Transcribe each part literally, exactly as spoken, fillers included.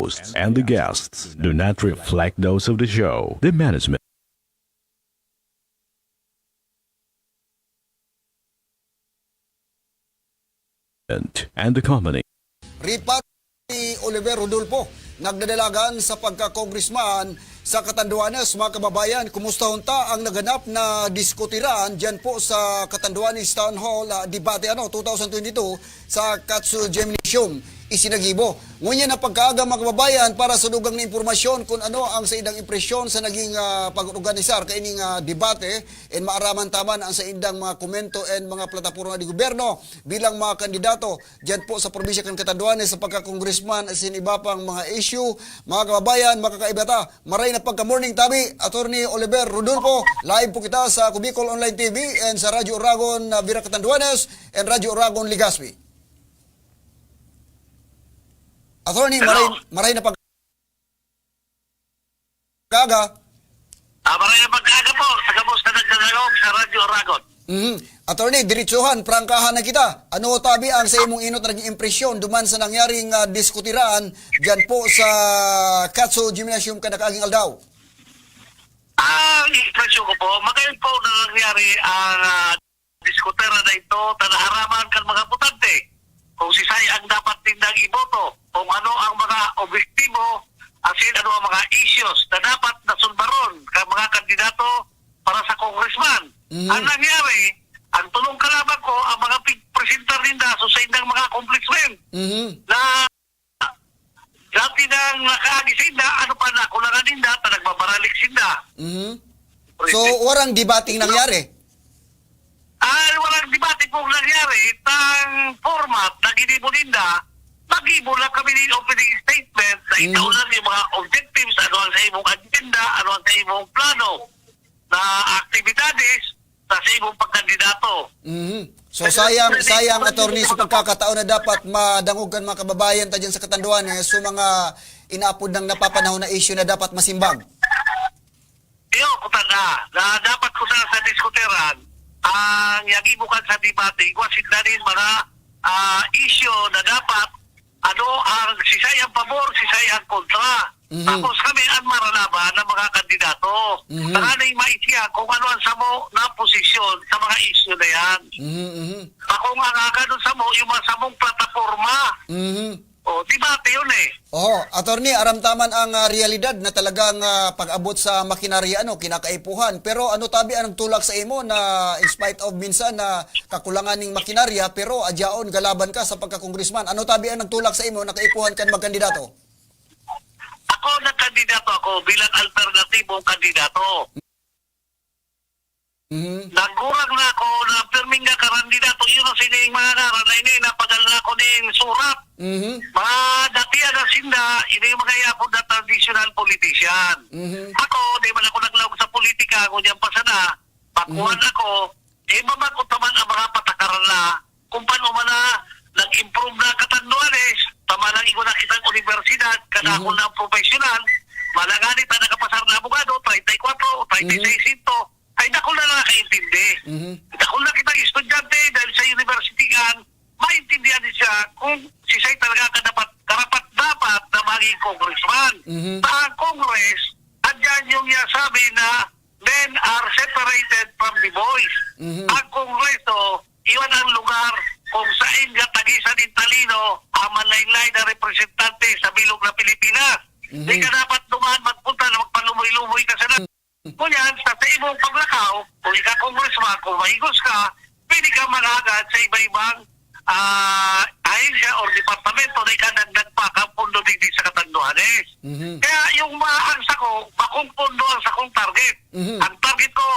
hosts and the guests do not reflect those of the show, the management, and the company. Ripat ni Oliver Rodolfo, nagdadalagan sa pagka-congressman sa Catanduanes. Mga kababayan, kumusta hunta ang naganap na diskutiran diyan po sa Catanduanes Town Hall, ah, debate, ano, two thousand twenty-two sa Katsu Gymnasium, Isinagibo? Ngunyan na pagkaaga, mga kababayan, para sa dugang na impormasyon kung ano ang saindang impresyon sa naging, ah, pag-organisar kaining, ah, debate, and maaraman taman ang saindang mga komento and mga plataporma de gobyerno bilang mga kandidato diyan po sa probinsya kan Catanduanes sa pagka-congressman asin iba pang mga issue. Mga kababayan, makakaiba ta. Maray na pagka-morning tabi, Attorney Oliver Rodolfo. Live po kita sa Kubicol Online T V and sa Radyo Oragon, ah, Vira Catanduanes and Radyo Oragon Legazpi. Attorney, Hello. maray, maray na pag-, kaga. Ah, maray na pagkaaga po sa gabos na nagdadalog sa Radyo Oragon. Mhm. Attorney, diretsuhan, prangkahan na kita. Ano tabi ang sa imong inot naging impresyon duman sa nangyaring, ah, diskutiran diyan po sa Katsu Gymnasium kan nakaaging aldaw? Ang impresyon ko po, magayon po na nangyari ang, ah, diskutera na ito, ta naaraman kan mga botante kung sisay ang dapat nindang iboto, kung ano ang mga objektibo, asin ano ang mga issues na dapat nasulbaron kan mga kandidato para sa congressman. Mhm. Ang nangyari, ang tulong kalaban ko, ang mga pigpresentar ninda, so sa indang mga accomplishment Mhm. na dati nang nakaagi sa inda, ano pa na, kulangan ninda, ta nagbabaralik sinda. Mhm. So, President. warang debating nangyari? Ah, warang debate pong nangyari. Tang format na ginibo ninda, mag-ibo lang kami ng opening statement na Mm. itao lang yung mga objectives, ano ang sa imong agenda, ano ang sa imong plano na aktibidades sa, sa imong pagkandidato. Mhm. So, Kaya, sayang, pwede sayang, ko Attorney, sa pagkakataon na dapat madangog kan mga kababayan ta dyan sa Catanduanes, so mga inaapod ng napapanahon na issue na dapat masimbag. Iyo, kuta na, na dapat ko sana sa diskuteran, ang yagi bukan sa debate, igwa sila rin mga, ah, isyu na dapat, ano, ang sisay ang pabor, sisay ang kontra. Mhm. Tapos kami ang maralaban ng mga kandidato. Mhm. Saka na yung maisiya kung ano ang samo na posisyon sa mga isyu na yan. Mhm, mhm. Ako nga nga, ganun samo, yung mga samong plataforma. Mhm. O, debate yun eh. Oo, attorney, aram ta man ang, ah, realidad na talagang, ah, pag-abot sa makinarya, ano, kinakaipuhan. Pero ano tabi ang nagtulak sa imo na in spite of minsan na kakulangan ning makinarya, pero adyaon galaban ka sa pagka-congressman? Ano tabi ang nagtulak sa imo na kaipuhan kan magkandidato? Ako, nagkandidato ako bilang alternatibong kandidato. Mhm. Nagkurang na ako na pirming nga karandidato, yun ang sining mga ngaran na ini, napadala na ako ning surat. Mhm. Mga datihan na sinda, ini yung mga yapon na traditional politician. Mhm. Ako, di man ako naglaog sa politika, ngunyan pa sana, pakuan Mhm. ako, eh, mabagot naman ang mga patakaran na kung paano man na nag-improve na Catanduanes, tama lang ikaw nakita ang universidad, kadakol Mhm. na ang professional, malanganit ang nakapasar na abogado, treinta y cuatro o treinta y seis Mhm. sinto. Ay, dakul na nakaintindi. Mhm. Dakul na kitang estudyante dahil sa university kan, maintindihan din siya kung sisay talaga ka dapat, karapat-dapat na maging congressman. Mhm. Sa Congress, andyan yung niya sabi na men are separated from the boys. Mhm. Ang Kongreso, iyon ang lugar kung saan gatagisan ng talino ang manlaynlay na representante sa bilog na Pilipinas. Mhm. Di ka dapat duman magpunta na magpalumoy-lumoy ka sa Ngunyan, sa, sa imong paglakaw, kung ika congressman, kung mahigos ka, pwede ka managad sa iba-ibang, ah, ahensya or departamento na ikadagdag pa kang pondo digdi sa Catanduanes. Mhm. Kaya yung mga ang sako, bakong pondo ang sakong target. Mhm. Ang target ko,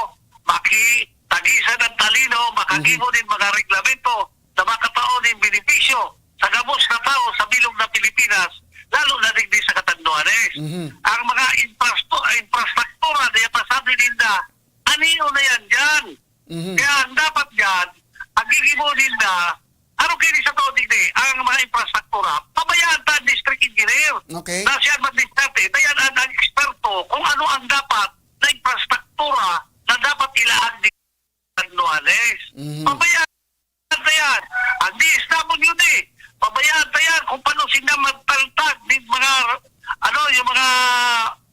makitagisan ng talino, makagibo Mhm. din mga reglamento na makatao nin benepisyo sa gabos na tao sa bilog na Pilipinas, lalo na digdi sa Catanduanes. Mhm. Ang mga infrastu-, infrastruktura na yapasabi ninda, aniyo na yan dyan. Mhm. Kaya ang dapat dyan, ang gigibo ninda, ano kayo sa tao digdi, ang mga infrastruktura, pabayaan ta ang district engineer. Okay. Na siya magdiskarte, dayan ang, ang eksperto kung ano ang dapat na infrastruktura na dapat ilaag di Catanduanes. Mhm. Pabayaan ta yan. Ang D S W D, pabayaan ta yan kung paano sila magtaltag ng mga ano, yung mga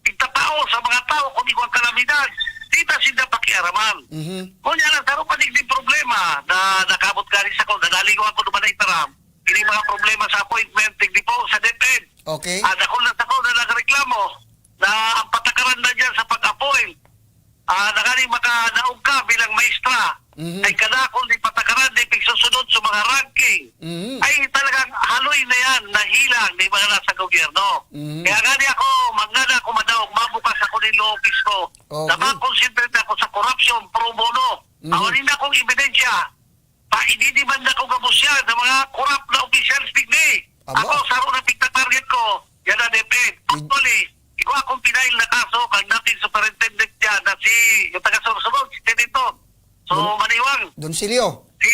pigtatao sa mga tao kung igwang kalamidad, di ta sinda pakiaraman. Mhm. Ngunyan, ang saro pa digdi problema na nakabot gani sako, nanaligo ako duman na itaram, ini mga problema sa appointment, digdi po sa DepEd. Okay. Ah, dakul na sako na nagreklamo na ang patakaran na dyan sa pag-appoint, ah, na gani makadaog ka bilang maestra, Mhm. ay kadakul ni patakaran, di pigsusunod sa mga ranking. Mhm. Ay talagang haloy na yan, nahilang ni mga nasa gobyerno. Mhm. Kaya gani ako, mangana ako madaog, mabukas ako nin law office ko. Okay. Na makonsentrate ako sa korupsyon, pro bono. Mhm. Awan na akong ebidensya. Pa, ididimanda ko gabos yan sa mga corrupt na officials digdi. Aba. Ako, saro na pigta-target ko, yan ang DepEd. Actually, igwa akong pinail na kaso kan dating superintendent dyan na si, yung taga Sorsogon, si Senator. So, Don, Maniwang. Don Silio. Si,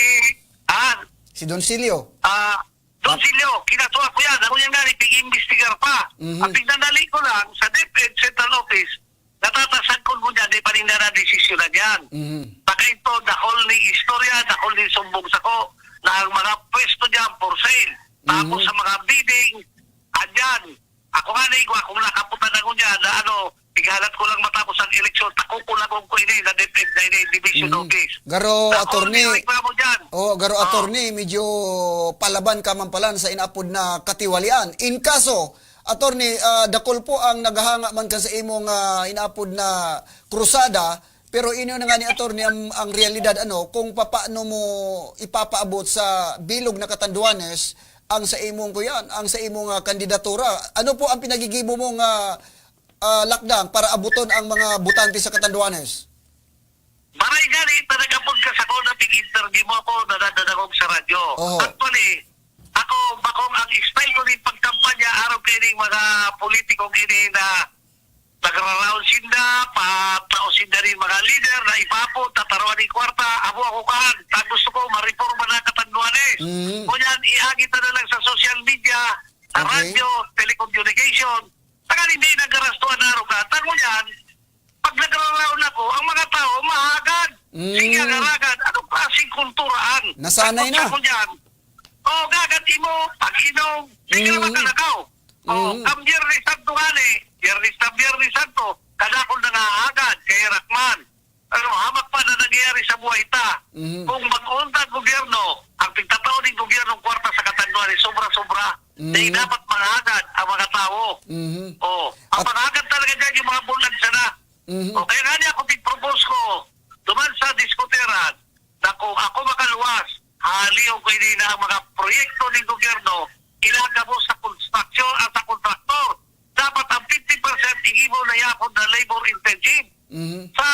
ah, Si Don Silio. Ah, Don Silio, kinasuhan ko yan. Ako yan nga, ipig-imbestigar pa. Mhm. Ang pignanali ko lang, sa DepEd Central Office, natatasan ko ngunyan, di pa ninda na desisyonan yan. Mhm. Baka ito, the whole ni istorya, the whole ni sumbong sako, na ang mga pwesto dyan, for sale. Tapos Mhm. sa mga bidding, andyan. Ako nga, na igwa, kung nakaputan na ngunyan, na ano, pighalat ko lang matapos ang eleksyon, takukulagon ko ini, na DepEd na ini, Division Mhm. Office. Garo, Ako, attorney. May reklamo dyan. Oh, garo, Oh. attorney, medyo palaban ka man pala sa inapod na katiwalian. In kaso, attorney, ah, dakul po ang naghahanga man ka sa imong, ah, inaapod na krusada, pero inyo na nga ni attorney ang, ang realidad, ano, kung papaano mo ipapaabot sa bilog na Catanduanes ang sa imong, kuyan, ang sa imong, ah, kandidatura. Ano po ang pinagigibo mong, ah, ah, lakdang para abuton ang mga botante sa Catanduanes? Maray gani, ta nag-apod ka sako na pig-interview mo ako, nadadangog sa radyo. Oho. Actually, ako, bakong ang style ko nin pagkampanya, araw kay ning mga politiko ini na nagraraon sinda, patao sinda nin mga leader na ipapon, tataroan nin kwarta, amo ako kaan, ta gusto ko, mareporma na Catanduanes. Mm. Ngunyan, iagi ta na lang sa social media, sa Okay. radyo, telecommunication, tanganing di nagarastuan na aruga. Tango yan, pag nagraraon ako, ang mga tao mahagad. Mm. Sige, ang haragad. Anong klaseng kulturaan? Nasanay Takot na. Ako dyan. Oh, gagad imo, pag-inom. Sige Mm. naman ka nakaw. Oh, Mm. ang Biyernes Santo nga ni, Biyernes na Biyernes Santo, kadakol na nga hagad, kay Rakman. Ano, hamak pa na nangyayari sa buhay ta. Mhm. Kung mag-unta ang gobyerno, ang pigtatao ning gobyernong kwarta sa Catanduanes, sobra-sobra. Mhm. Dahil dapat manghagad ang mga tao. Mhm. Oh, ang At manghagad talaga dyan, yung mga bulag sana. Mhm. O, kaya nga niya ako, pig-propose ko, duman sa diskuteran, na kung ako makaluwas, haalihon ko ini na ang mga proyekto ng gobyerno, ilagabos sa construction at sa kontraktor. Dapat ang fifty percent igibo na yapon na labor intensive. Mhm. Sa,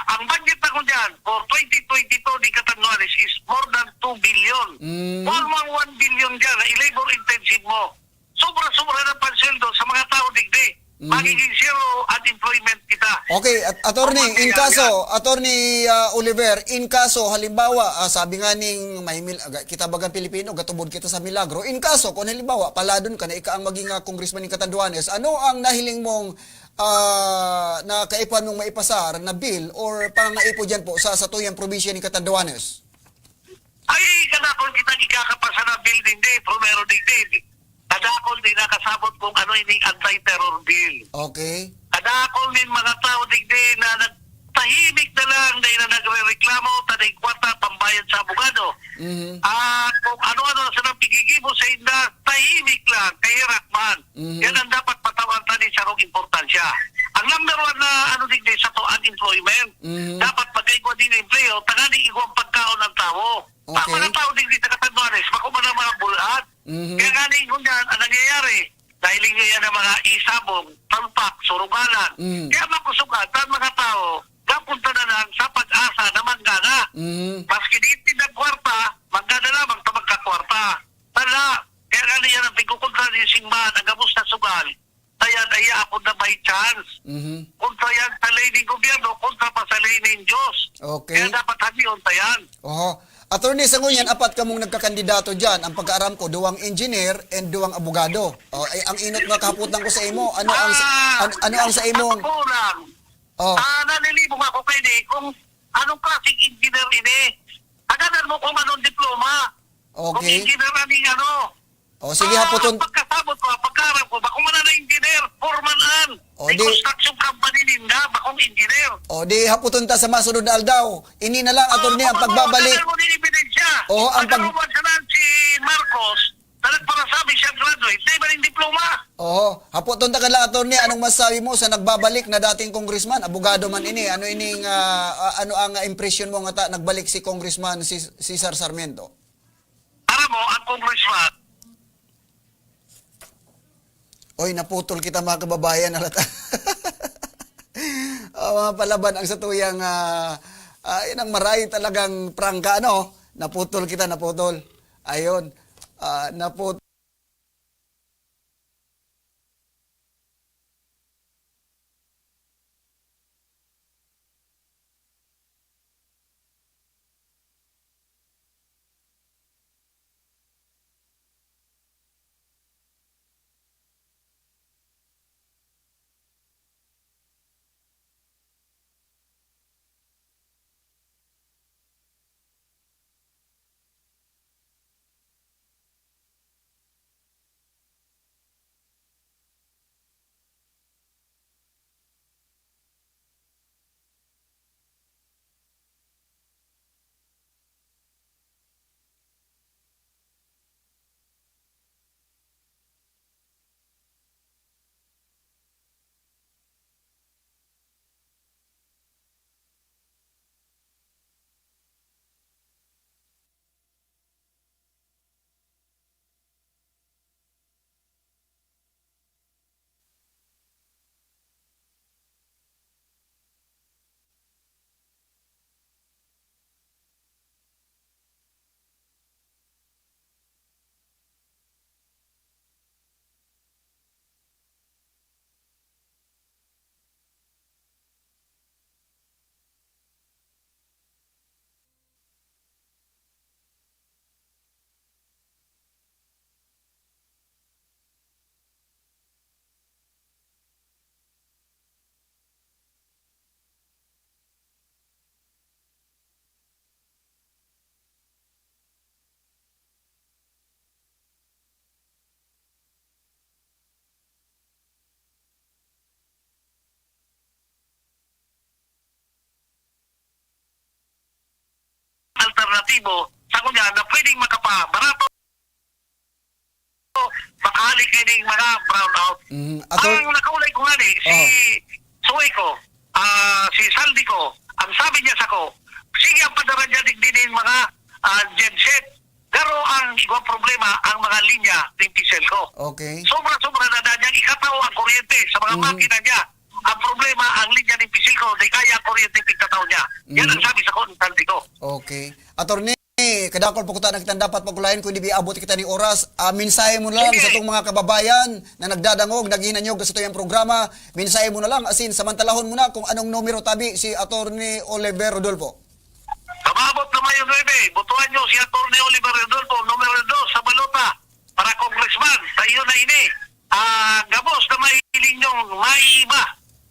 ang budget na ko dyan for twenty twenty-two di Catanduanes is more than two billion. Mm. More than one billion dyan na i-labor intensive mo. Sobra-sobra na pansweldo sa mga tao digdi. Mhm. Magiging zero unemployment kita. Okay, at, attorney, Ang in mangyayari kaso, yan. Attorney, ah, Oliver, in kaso, halimbawa, ah, sabi nga ning may mil-, aga-, kita bagang Pilipino, gatubod kita sa milagro. In kaso, kung halimbawa, paladon ka na ika ang maging, ah, congressman ng Catanduanes, ano ang nahiling mong, ah, na kaipuhan mong maipasar na bill or pangangaipo dyan po sa, sa tuyang probinsya ni Catanduanes? Ay, kadakol kitang ikakapasa na bill digdi, primero digdi. Kadakol di nakasabot kung ano ining anti-terror bill. Okay. Kadakol nin mga tao digdi na nagtahimik na lang, dahil na nagrereklamo, ta dai kwarta pambayad sa abogado. Mhm. At kung ano-ano na silang pigigibo sa inda, tahimik lang, kahirakman. Mhm. Yan ang dapat patawan ta nin sarong importansya. Ang number one na ano digdi sa to, unemployment. Mhm. Dapat pagkaigwa din empleo, tanganing igwang pagkaon ang tao. Ang Okay. mga tao digdi sa Catanduanes, bako man ang mga bulad. Mhm. Kaya nga ning ngunyan, ang nangyayari, dahil nga yan ang mga isabong, talpak, surugalan. Mm. Kaya makusog ata ang mga tao, napunta na lang sa pag-asa na manggana. Mhm. Maski di tinagkwarta, manggana lamang ta magkakwarta. Tala, kaya nga niya nang pigkukontra yung simbahan, ang gabos na sugal. Ayan, ay ako na by chance. Mhm. Kontra yan sa ley ng gobyerno, kontra pa sa ley ng Diyos. Okay. Kaya dapat hamion ta yan. Oho. Attorney, sa ngunyan, apat kamong nagkakandidato dyan. Ang pagkaaram ko, duwang engineer and duwang abogado. O, ay, ang inot nga kahapotan ko sa imo, ano ang sa, Ah, an-, ano ang sa imong ako lang. Oh. Ah, nalilibong ako kay di kung anong klaseng engineer ini. Hagadan mo kung anong diploma. Kung Okay. engineer aning ano. O, sige, ah, hapoton. Ang pagkasabot ko, ang pagkaaram ko, bako man na engineer, foreman an. O, may di construction company ninda, bakong engineer. O, di hapoton ta sa masunod na aldaw. Ini na lang, ah, attorney, ang pagbabalik. Ano mo, ano mo ni ebidensya? O, ang pag- Ano mo, si Marcos, na nagparasabi siya graduate, di ba yung diploma? Oo. Hapoton ta ka lang, attorney, anong masabi mo sa nagbabalik na dating congressman? Abogado man ini. Ano ining, ah, ah, ano ang impression mo nga ta-, nagbalik si Congressman Cis-, Cesar Sarmiento? Aram mo, ang congressman, Oy, naputol kita, mga kababayan, halata. Ah, mga palaban ang satuyang, ah, ah, yan ang maray talagang prangka, ano? Naputol kita, naputol. Ayun. Ah, naput- Alternatibo, sa kunya, na pwedeng makapabarato, makahali kaining mga brownout. Mm, ato- Ang nakaulay ko nga ni, si Oh. Suway ko, ah, si Saldi ko, ang sabi niya sa ko, "Sige, ang padara niya digdi nin mga, ah, genset." Pero ang igwa problema, ang mga linya nin Piselco. Okay. Sobra-sobra na na niyang ikataw ang kuryente sa mga Mm. makina niya. Ang problema, ang linya nin Piselco, di kaya ang kuryente pigtataw niya. Yan ang Mm. sabi sa ko ni Saldi ko. Okay. Attorney, kadakol pa kuta na kitang dapat pag-ulayan, kundi biabot kita ning oras. Ah, mensahe mo na lang Sige. sa atong mga kababayan na nagdadangog, naghihinanyog sa tuyang programa. Mensahe mo na lang, asin samantalahon mo na kung anong numero tabi si Attorney Oliver Rodolfo. Sa maabot na Mayo nuebe, botohan niyo si Attorney Oliver Rodolfo, numero dos sa balota, para congressman. Sa iyo na ini, ah, gabos na mahiling niyong maiiba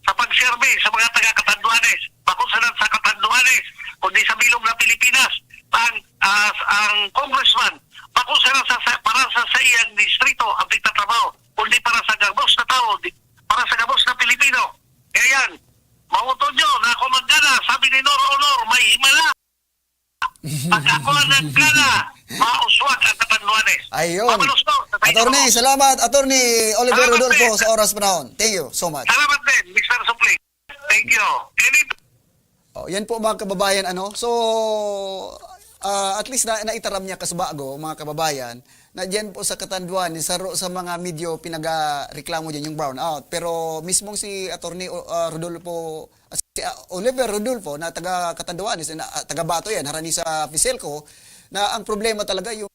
sa pagserbi sa mga taga Catanduanes. Bako sana sa Catanduanes, kundi sa bilog na Pilipinas. Ang, ah, ang congressman, bako sana sa, sa, para sa saiyang distrito ang pigtatrabaho, kundi para sa gabos na tao, di, para sa gabos na Pilipino. Kaya yan, mautod nyo na ako magkana, sabi ni Nor Honor, may himala. Pag ako ang nagkana, mauswag ang Catanduanes. Ayun. Mabalos to, sa Attorney, salamat. Attorney Oliver Salamat Rodolfo, din. sa oras panahon. Thank you so much. Salamat din, Mister Supling. Thank you. Any Oh, yan po, mga kababayan, ano. So, ah, at least na, naitaram niya kasubago, mga kababayan, na diyan po sa Catanduanes, saro sa mga medyo pinagareklamo diyan yung brownout. Pero mismong si Attorney O-, ah, Rodolfo, ah, si, ah, Oliver Rodolfo na taga Catanduanes, na, ah, taga Bato yan, harani sa Fiselco, na ang problema talaga yung,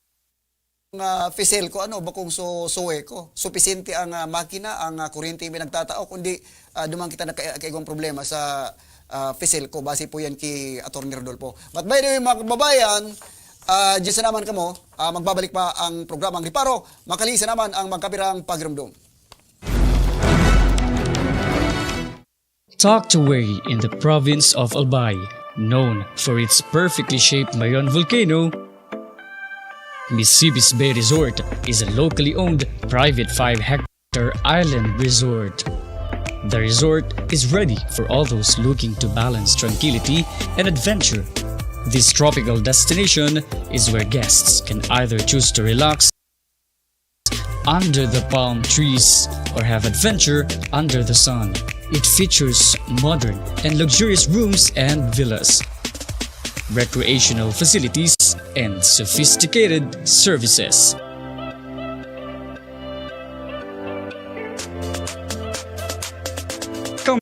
ah, Fiselco, ano, bakong so, suweko. Supisente ang, ah, makina, ang, ah, kuryente yung pinagtatao, kundi, ah, duman kita na ka-, kaigwang problema sa, ah, Fiselco. Base po yan kay Attorney Rodolfo. But by the way, mga kababayan, ah, diyan sa naman kamo, ah, magbabalik pa ang programang Reparo. Makali sa naman ang magkapirang pagirumdom. Tucked away in the province of Albay, known for its perfectly shaped Mayon volcano, Misibis Bay Resort is a locally owned private five-hectare island resort. The resort is ready for all those looking to balance tranquility and adventure. This tropical destination is where guests can either choose to relax under the palm trees or have adventure under the sun. It features modern and luxurious rooms and villas, recreational facilities, and sophisticated services. Come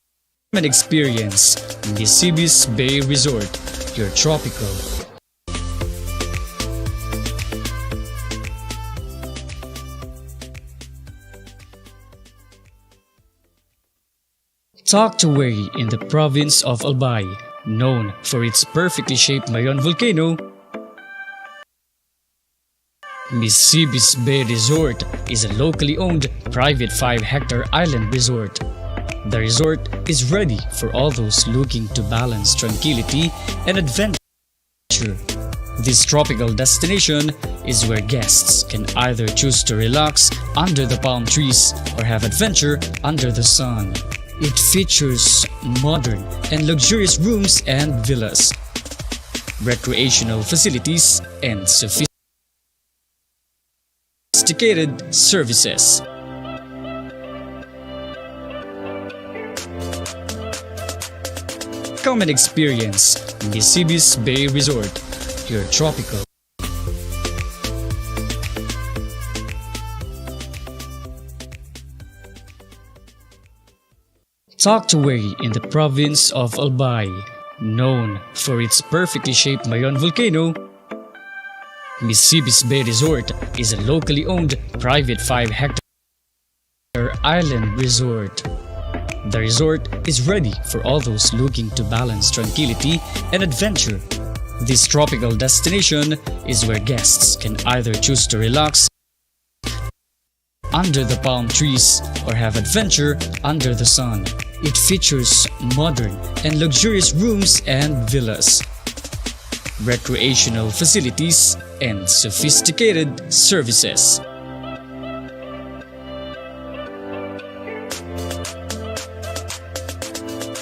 and experience Nisibis Bay Resort, your tropical Tucked away in the province of Albay, known for its perfectly shaped Mayon volcano, Misibis Bay Resort is a locally owned private five-hectare island resort. The resort is ready for all those looking to balance tranquility and adventure. This tropical destination is where guests can either choose to relax under the palm trees or have adventure under the sun. It features modern and luxurious rooms and villas, recreational facilities, and sophisticated services. Come and experience Nisibis Bay Resort, your tropical Tucked away in the province of Albay, known for its perfectly shaped Mayon volcano, Misibis Bay Resort is a locally owned private five-hectare island resort. The resort is ready for all those looking to balance tranquility and adventure. This tropical destination is where guests can either choose to relax under the palm trees or have adventure under the sun. It features modern and luxurious rooms and villas, recreational facilities, and sophisticated services.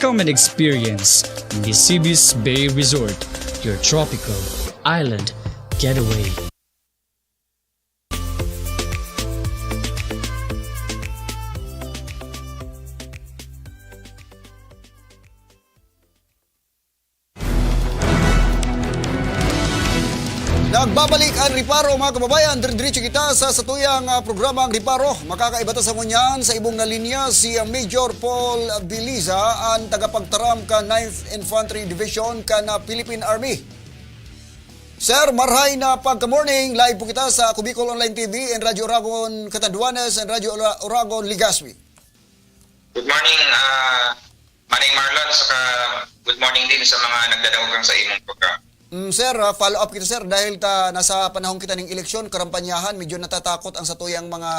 Come and experience Nisibis Bay Resort, your tropical island getaway. Nagbabalik ang Reparo, mga kababayan. Dire-diretso kita sa satuyang, ah, programang Reparo. Makakaiba ta sa ngunyan, sa ibong na linya, si, ah, Major Paul Biliza, ang tagapagtaram kan Ninth Infantry Division kan, ah, Philippine Army. Sir, marhay na pagka-morning. Live po kita sa Ako Bicol Online T V and Radyo Oragon Catanduanes and Radyo Ora-, Oragon Legazpi. Good morning, ah, Manay Marlon, saka good morning din sa mga nagdadangog sa imong program. Mm, sir, ah, follow up kita, sir, dahil ta nasa panahon kita ning eleksyon, karampanyahan, medyo natatakot ang satuyang mga,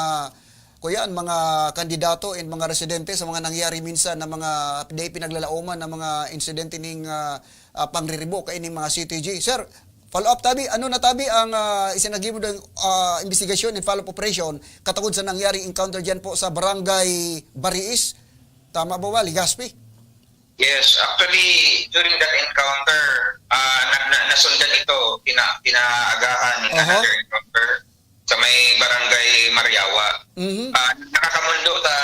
kuyan, mga kandidato and mga residente sa mga nangyari minsan na mga di pinaglalaoman na mga insidente ning, ah, ah, pangriribo kaining mga C T G. Sir, follow up tabi, ano na tabi ang, ah, isinagimo dang, ah, investigasyon and follow up operation katungod sa nangyaring encounter diyan po sa Barangay Bariis? Tama ba ba, Legazpi? Yes, actually, during that encounter, ah, na, na, nasundan ito, pina, pinaagahan ng Aha. another encounter sa may Barangay Mariawa. Mhm. Ah, nakakamundo ta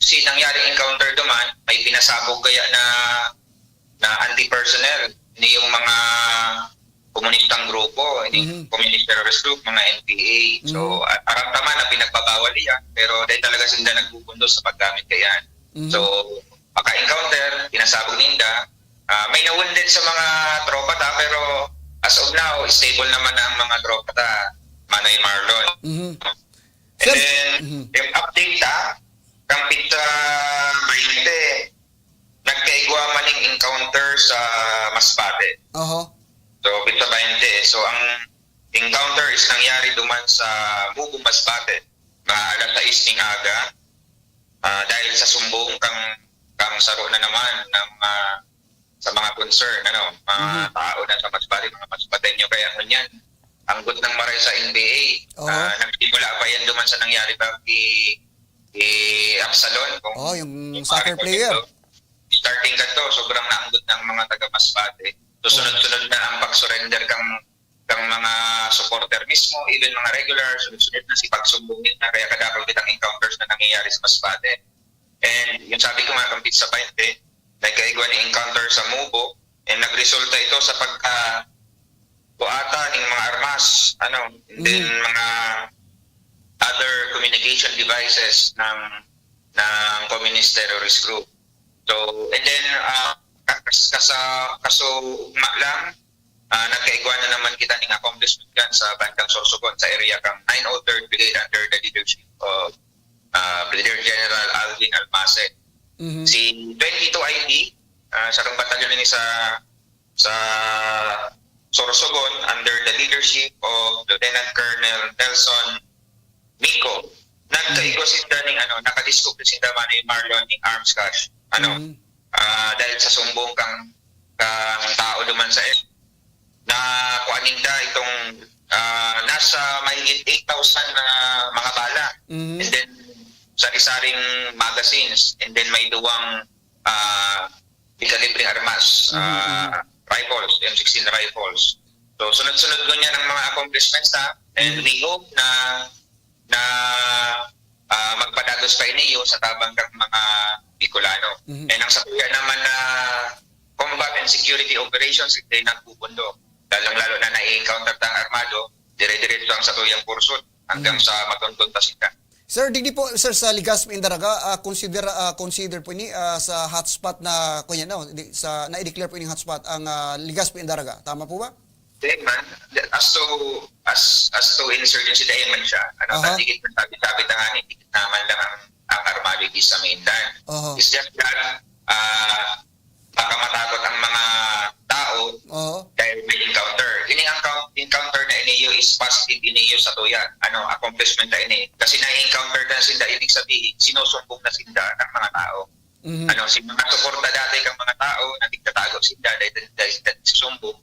si nangyaring encounter duman, may pinasabog kaya na, na anti-personnel, ini yung mga komunistang grupo, ini Mhm. communist terrorist group, mga N P A. So, Mhm. a-, aram ta man na pinagbabawal iyan, pero dahil talaga sila nagpupundo sa paggamit kaya. Mhm. So, maka-encounter, pinasabog ninda. Ah, may na-wounded sa mga tropa ta, pero as of now, stable naman ang mga tropa ta, Manay Marlon. Mhm. And Sir, then, mhm. yung update ta, kang pizza baynte, nagkaigwa man yung encounter sa Masbate. Oho. So, pizza baynte. So, ang encounter is nangyari duman sa Mubo, Masbate, mga alas sais ning aga. Ah, dahil sa sumbong kang, kang saro na naman ng, ah, sa mga concern, ano, mga Mhm. tao na sa Masbate, mga Masbateño kaya ngunyan. Anggot ng maray sa N B A. Oo. Ah, nagsimula pa yan duman sa nangyari ba kay, kay Absalon? Kung Oh, yung yung soccer pare ko player. dito, starting ka to, sobrang naanggot ng mga taga Masbate. So, Oh. sunod-sunod na ang pag-surrender kang, kang mga supporter mismo, even mga regular, sunod-sunod na si pagsumbong na, kaya kadakol kitang encounters na nangyayari sa Masbate. And yung sabi ko nga, kang Pizza Pinte, nagkaigwa ni encounter sa Mubo, and nagresulta ito sa pagka kuha ata ning mga armas, ano, and then Mm. mga other communication devices ng, ng communist terrorist group. So, and then, ah, kas-, kasa-, kaso ugma lang, ah, nagkaigwa na naman kita ning accomplishment gun sa bandang Sorsogon, sa area kang nine oh third Brigade under the leadership of, ah, Brigadier General Alvin Almase. Mhm. Si twenty-two I D, ah, sarong batalyon ini sa, sa Sorsogon under the leadership of Lieutenant Colonel Nelson Mico. Nagkaigwa sinda ning ano, nakadiskubre sinda, Manay Marlon, ning arms clash. Ano, Mhm. ah, dahil sa sumbong kang, kang tao duman sa na kuha ninda itong, ah, nasa mahigit eight thousand na mga bala. Mhm. And then, sari-saring magazines. And then, may duwang, ah, di kalibreng armas, Mhm, ah, mhm. rifles, M sixteen rifles. So, sunod-sunod ngunyan ang mga accomplishments, ha? And Mhm. we hope na, na, ah, magpadagos pa ini sa tabang kang mga Bicolano. Mhm. And ang satuya naman na combat and security operations, hindi nagpupundo. Lalong-lalo na nai-encounter tang armado, dire-diretso ang satuyang pursuit hanggang Mhm. sa matundon ta sila. Sir, digdi po, sir, sa Legazpi and Daraga, ah, consider, ah, consider po ini, ah, sa hotspot na, kunya, no, di, sa, na-declare po ining hotspot ang, ah, Legazpi and Daraga. Tama po ba? Then, man, as to, as, as to insurgency, dahil man siya, ano, Aha. Dikit na sabi-sabi na nga, dikit naman lang ang, ang armado di sa mainland. Aha. It's just that, ah, baka matakot ang mga tao Oo. dahil may encounter. Ini ang count-, encounter na iniyo is positive iniyo sa tuya. Ano, accomplishment na ini. Kasi na-encounter na sinda, ibig sabihin, sinusumbong na sinda ng mga tao. Mhm. Ano, si mga suporta dati kang mga tao, na nagtatago sinda dahil, dahil, dahil sa sumbong,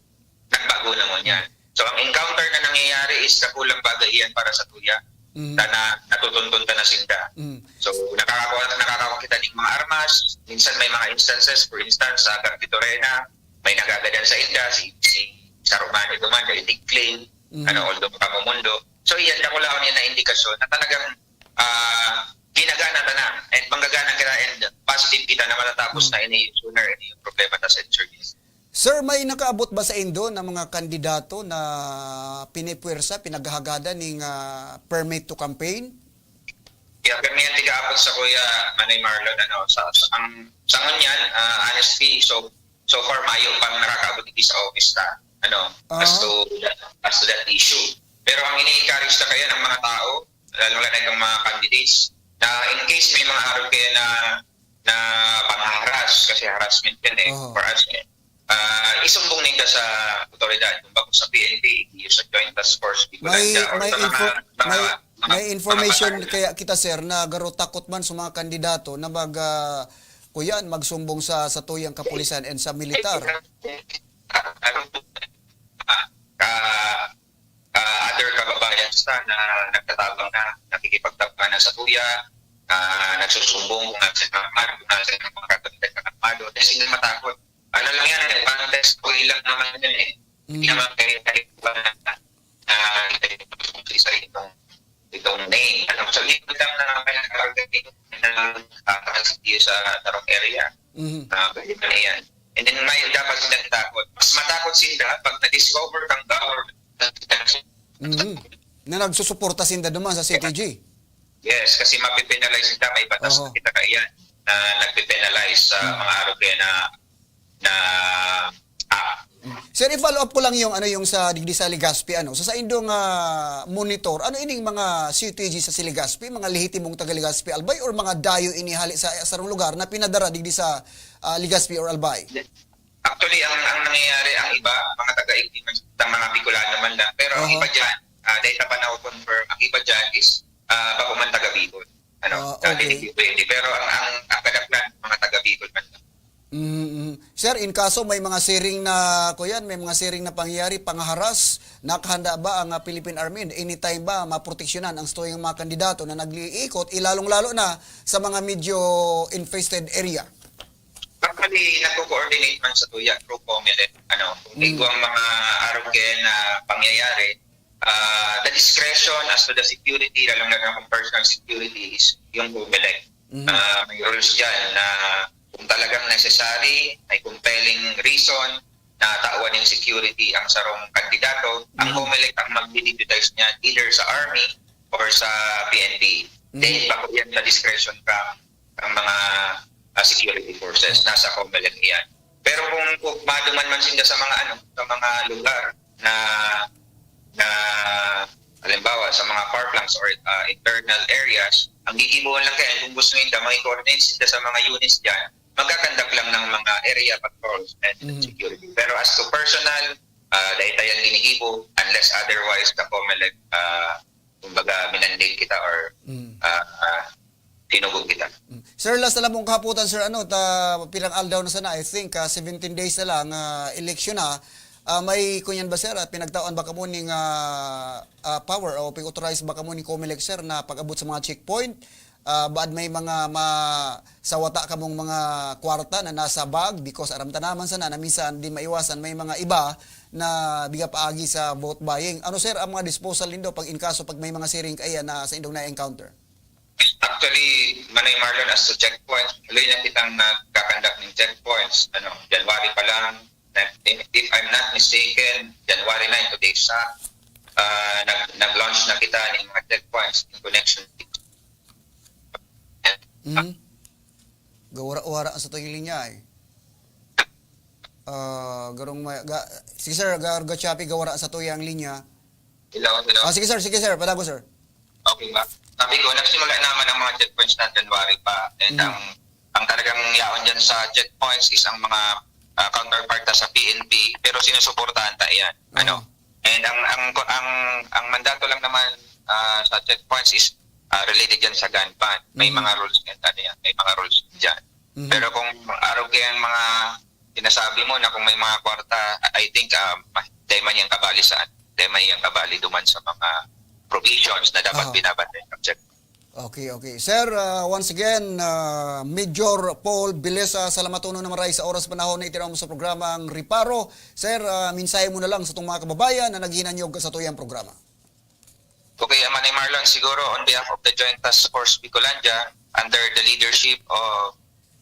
nagbago na ngunyan. So, ang encounter na nangyayari is kakulang bagay iyan para sa tuya. Mhm. Sana natutuntun ta na sinda. Mhm. So, nakakakuha, nakakakuha kita ning mga armas. Minsan may mga instances, for instance, sa Garpitorena, may nagagadan sa inda, si, si Sarumani duman, na itigling, Mhm. ano, although makamumundo. So, iyan, dakulaon yan na indikasyon na talagang, ah, ginagana ta na, and manggagana kita, and positive kita na matatapos Mhm. na ini sooner, ini yung problema ta sa insurgency. Sir, may nakaabot ba saindo na mga kandidato na pinipwersa, pinaghahagadan ning, ah, permit to campaign? Yeah, pero may tigaabot sa Kuya Manay Marlon, ano, sa, sa, ang, sa ngunyan, ah, honestly, so, so far, mayo pang nakakaabot digdi sa office ta, ano, as Ah. to, as to that issue. Pero ang ini-encourage ta kaya ng mga tao, lalo na itong mga candidates, na in case may mga araw kaya na, na panghaharas, kasi harassment yan eh, Oo. for us eh. Ah, isumbong ninda sa otoridad, kung bako sa P N P, yung sa Joint Task Force, May, Bicolandia, or may sa mga, info-, mga, may, mga, may mga information batayan. Kaya kita, sir, na garo takot man sa mga kandidato na mag, ah, kuyan, magsumbong sa, sa tuyang kapulisan and sa militar. Ah, ah, ah, other kababayan sa na nagtatabang na, nakikipagtabangan na sa tuya, ah, nagsusumbong kung nasa mga armado, kung nasa mga katagdag na armado. Kasi hindi matakot. Ano lang yan, eh, parang test ko lang naman yun eh. Hindi Mm. naman kayo tayo na, na, sa itong, itong name. Ano, so, hindi ko lang na may nagkakagaling na, ah, sa darong area. Mhm. Ah, pwede pa na yan. And then, may dapat silang takot. Mas matakot sila pag na-discover kang government. Mhm. Na nagsusuporta sinda duman sa C T G. Yes, kasi mapipenalize sila. May batas Oho. na kita kaiyan na nagpipenalize sa Mhm. mga araw kaya na, na, ah, Sir, i-follow up ko lang yung, ano, yung sa digdi sa Legazpi, ano. Sa saindong, ah, monitor, ano ining mga C T G sa Legazpi, mga lehitimong taga Legazpi, Albay, or mga dayo ini hali sa sarong lugar na pinadara digdi sa, ah, Legazpi or Albay? Actually, ang, ang nangyayari, ang iba, mga taga-Igdi man, ang mga Bicolano man lang. Pero ang Oho. iba dyan, ah, dahil sa panahon confirm, ang iba dyan is, ah, bako man taga-Bicol. Ano, Ah, dati okay. hindi pwede. Pero ang, ang, ang kadaklan, mga taga-Bicol man lang. Mm, mm. Sir, in kaso may mga siring na, kuyan, may mga siring na pangyayari, pangharas, nakahanda ba ang, ah, Philippine Army? Anytime ba maproteksyonan ang satuyang mga kandidato na nag-iikot, ilalong-lalo na sa mga medyo infested area? Actually, nagko-coordinate man satuya through COMELEC. Ano, kung Mm. igwang mga arugen na pangyayari, ah, the discretion as to the security, lalong-lalo na kung personal security, is yung COMELEC. Mhm. Ah, may rules dyan na kung talagang necessary, may compelling reason na tawan ng security ang sarong kandidato, ang Mhm. COMELEC ang mag-deputize niya either sa Army or sa P N P. Then, Mhm. bako yan sa discretion ka ang mga ah, security forces. Nasa COMELEC yan. Pero kung, kung maduman man sinda sa mga ano, sa mga lugar na na halimbawa sa mga far flanks or ah, internal areas, ang gigibohon lang kaya kung gusto ninda, may coordinate sinda sa mga units dyan, magkakandak lang ng mga area patrols and Mhm. security. Pero as to personal, uh, dahil tayo ang ginigibo, unless otherwise the COMELEC, ah, kumbaga, minandate kita or Mm. ah, ah, tinugog kita. Mm. Sir, last na lang pong kahapotan, sir, ano, ta, pirang aldaw na sana, I think, ah, seventeen days na lang, ah, eleksyon na. Ah, may kunyan ba, sir, ah, pinagtawan ba kamo ning, ah, ah, power o pag-authorize ba kamo ni COMELEC, sir, na pag-abot sa mga checkpoint? Ah, baad may mga ma-, sawata kamong mga kwarta na nasa bag? Because aram ta naman sana na minsan di maiwasan may mga iba na biga paagi sa vote buying. Ano, sir, ang mga disposal nindo pag in kaso pag may mga siring kaya na sa indong na-encounter? Actually, Manay Marlon, as to checkpoints, tuloy na kitang nagkakandak ng checkpoints. Ano, January pa lang, if, if I'm not mistaken, January nine, today sa, ah, nag, nag-launch na kita ng mga checkpoints in connection. Mm. Gawara-wara ang satuyang linya eh. Ah, garong may, ga, sige sir, ga, ga choppy, gawara ang satuyang linya. Hello, hello. Ah, sige sir, sige sir, padago sir. Okay ba? Sabi ko, nagsimula naman ang mga checkpoints na January pa. And Mm. ang ang talagang yaon dyan sa checkpoints is ang mga ah, counterpart ta sa P N P, pero sinusuportahan ta yan. Ano? Oo. And ang ang ang ang mandato lang naman ah, sa checkpoints is ah, related yan sa gun ban. May Mhm. mga rules yan, ano yan, may mga rules dyan. Mhm. Pero kung araw kaya ang mga sinasabi mo na kung may mga kwarta, I think um, dahil man yung kabali saan, dahil man yung kabali duman sa mga provisions na dapat Aha. binabantayan ng check. Okay, okay. Sir, ah, once again, ah, Major Paul Bilesa, salamatonon na maray sa oras panahon na itinao mo sa programang Reparo. Sir, ah, mensahe mo na lang sa itong mga kababayan na naghinanyog sa tuyang programa. Okay, Manay Marlon, siguro on behalf of the Joint Task Force Bicolandia, under the leadership of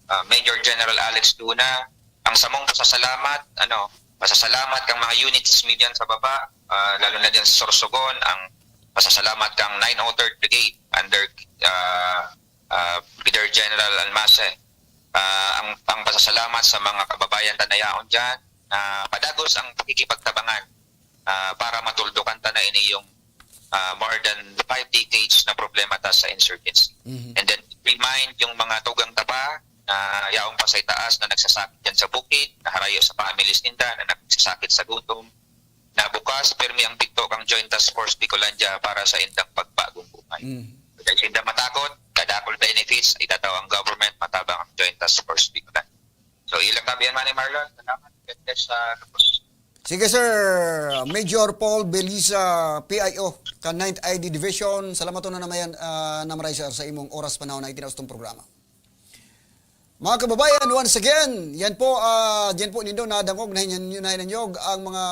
ah, Major General Alex Luna, ang samong pasasalamat, ano, pasasalamat kang mga units mi diyan sa baba, ah, lalo na diyan sa Sorsogon, ang pasasalamat kang nine oh third Brigade under ah, ah, Brigadier General Almase. Ah, ang, ang pasasalamat sa mga kababayan ta na yaon diyan na padagos ang pakikipagtabangan ah, para matuldukan ta na ini yung ah, more than five decades na problema ta sa insurgency. Mhm. And then remind yung mga tugang ta pa na yaong pa sa itaas na nagsasakit dyan sa bukid, na harayo sa families ninda, na nagsasakit sa gutom, na bukas, pirmi ang pigto kang Joint Task Force Bicolandia para sa indang pagbagong buhay. Mm. Dahil sinda matakot, kadakol benefits, itataw ang government, matabang ang Joint Task Force Bicolandia. So, ilang kabihan man ni Marlon. Salamat. God bless sa lubos. Sige sir, Major Paul Belisa, P I O, kan ninth I D Division. Salamat na naman yan, ah, na maray sir, sa imong oras panahon na itinaos tong programa. Mga kababayan, once again, yan po, ah, diyan po nindo nadangog na hinyan-, na hinanyog ang mga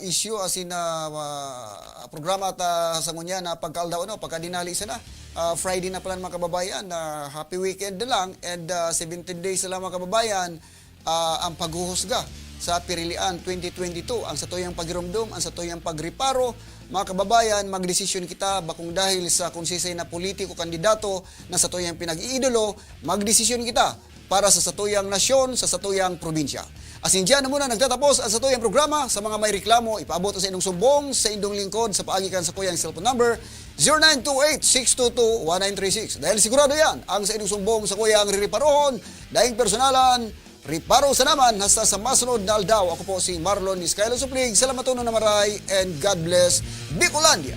issue asin na ah, programa at ah, sa ngunya na pagkaaldaw, ano, pagkadinali sana. Ah, Friday na pala, mga kababayan, na happy weekend na lang and ah, seventeen days na lang, mga kababayan, ah, ang paghuhusga sa Pirilian twenty twenty-two, ang satuyang paghiromdom, ang satuyang pagreparo, mga kababayan, magdesisyon kita, bakong dahil sa kung sisay na politiko, kandidato na satuyang pinag-iidolo, magdesisyon kita para sa satuyang nasyon, sa satuyang probinsya. Asin diyan na muna nagtatapos ang satuyang programa. Sa mga may reklamo, ipaabot sa inyong sumbong sa indong lingkod sa paagi kan sakuyang cellphone number, zero nine two eight six two two one nine three six. Dahil sigurado yan, ang sa inyong sumbong sakuyang ririparohon, daing personalan, reparo sa naman. Hasta sa masunod na aldaw, ako po si Marlon Iscailo Suplig. Salamatonon na maray and God bless Bicolandia.